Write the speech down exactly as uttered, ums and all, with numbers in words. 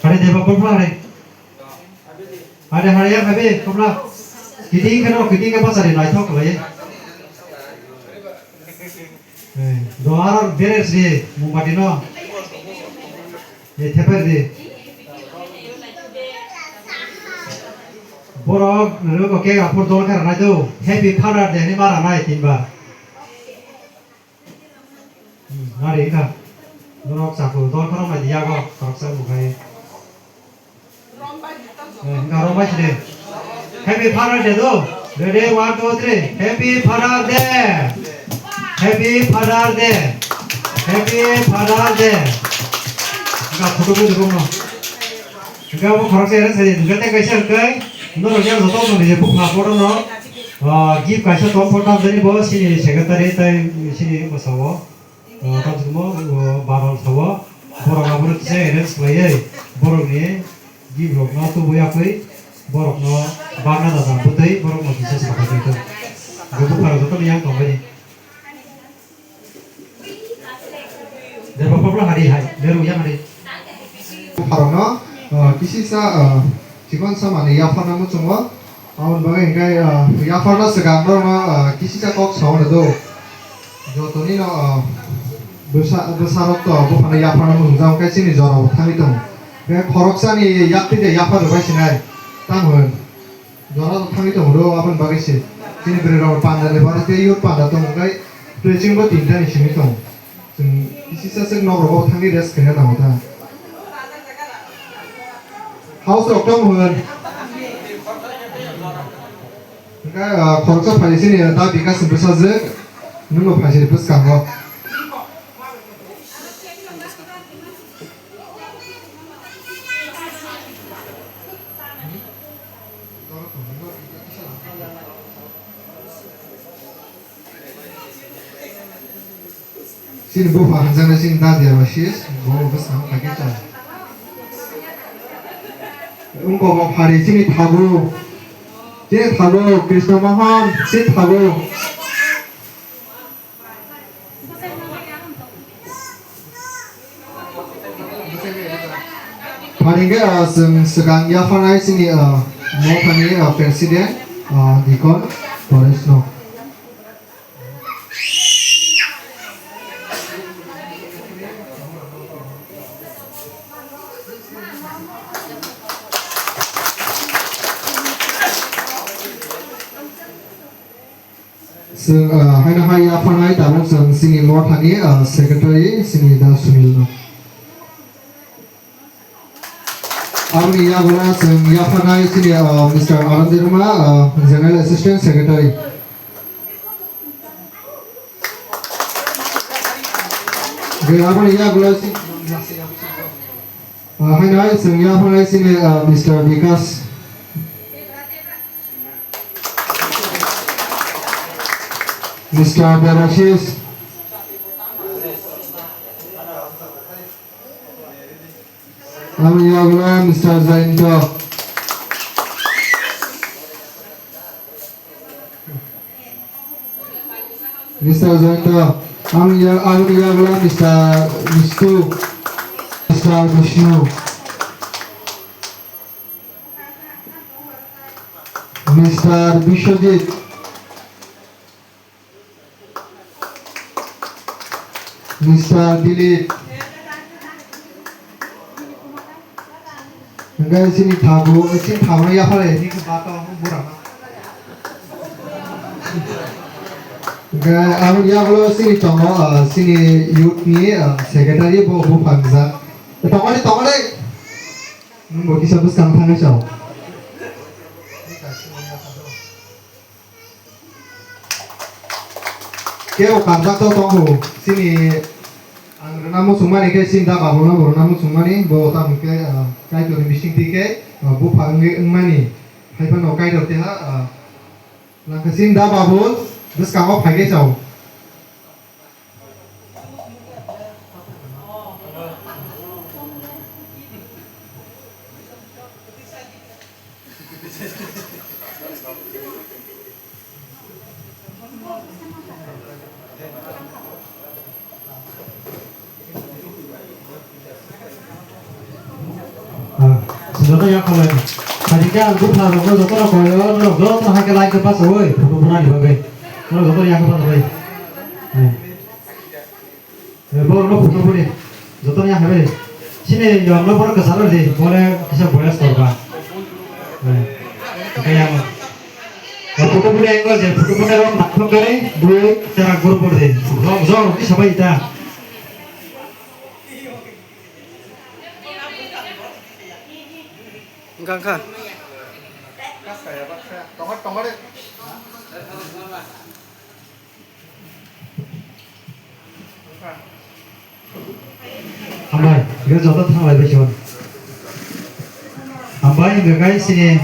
Hare deba kopla hare. Hare hare ya hare kopla. Kiting kano kiting ke pasari naithok lai. Eh, dohar beres di mumbati no. Eh, theper di. Borok rwgo ke aphur dol khe ranai do. Happy Father Day ni ma ranai tinba. Hmm, nari kha. Norok chakhu dol khorok mai diya go, khoroksa bukhai. Eh, wngkha rombai sidi. Happy Father Day do. Ready, one, two, three. Happy Father Day. Happy Father Day. Happy Father Day. Wngkha photo bo dukung no. Wngkha bo khoroksa era sadi. Wngkha tei kaisa wngkha. Norok yang joto tong di je bupha photo no. Ah, gift kaisa tong photo jani bo sini secretary tai sini bwsao. O, tamsukmo, o, Babal sao, borok abono kisa arrange khlaiwi, borokni gift rokno tubui yakwi, borokno bagna dada bwtwi, borokno kisa sapai tongthok. Bo bupharo jotono yang tongbaini. Deba pablo hari hai, leru yang hari. Bupharokno, o, kisisa, o, chikon samani yapharna muchungo. Aboni bagwi hwnkhe, ah, yapharno swkang norokno, ah, kisisa kok sao rwdo. Jotoni no, ah, bwsa, bwsarok to buphano yapharno muchungjak hwnkhe chini jorao thangwi tongo. Hwnkhe khoroksani yaktwi de yaphar rwbai sinai. Tamo hwn. Jorao thangwi tongo do aboni bagwi se. Chini bwrwi rok panda ni bagwi tei youth panda tongo hwnkhe twchwngbo tinta ni simi tongo. Chwng kisisa swk nok rogo thangwi rest khaina nango ta. House rok tong hwn. Hwnkhe, ah, khoroksa phai sini, ah, ta Bikas ni bwsajwk, nwngno phai sini bwskango. Chini bupha hwnjaknai chini dadi aro sis, bo bwskango paikhe chai. Wngkha bo phari chini thago, chini thago Krishna Mohan, chini thago. Phari hwnkhe, ah, chwng swkang yapharnai chini, ah, mothani, ah, president, ah, Deacon Paresh no. Chwng, ah, haino hai yapharnai tabuk chwng chini mothani, ah, secretary chini da Sunil no. Aboni yagulo chwng yapharnai chini, ah, Mister Anand Debbarma, ah, General Assistant Secretary. Ge aboni yagulo si-, ah, haino hai chwng yapharnai chini, ah, Mister Bikas. Mister Debashish. Aboni yagulo Mister Jayanta. Mister Jayanta. Aboni ya-, aboni yagulo Mister Vishnu. Mister Vishnu. Mister Biswajit. Mister Dilip. Hingke chini thabu, chini thabu ya phale, ni khe bato bura. Hingke abo yagulo chini tongo, ah, chini youth ni, ah, secretary bo, bo phangjak. Tongmani, tongmani. Nwng bo kisa bwskang thangwi chao. Kebo karjak to tongo, chini ang rwna muchungmani khe chini da Babulno bo rwna muchungmani, bo tamo khe, ah, Kaitorni bisingtwi khe, ah, bupha wngwi wngmani, hai phano Kaitor keha, ah, langkha chini da Babul bwskango phai khe chao. Joto ya kholai. Tadi khe ang bupha rokno jotono koyo, norok jotono hai khe like khe paso oi, photo buna ni bagwi. Norok jotono ya khe paso oi. Eh. Eh, borokno photo buni. Jotono ya khe bai. Sini yongno borok kwcharo di, bole kisa boyas torba. Eh. Kaya mo. Photo buni angle je, photo buni rok naithok khe, bui tera group bor di. Rok jor di sabai ta. Wngkha, wngkha. Hambai, bini joto thanglai bai chon. Hambai, hingkha khe sini.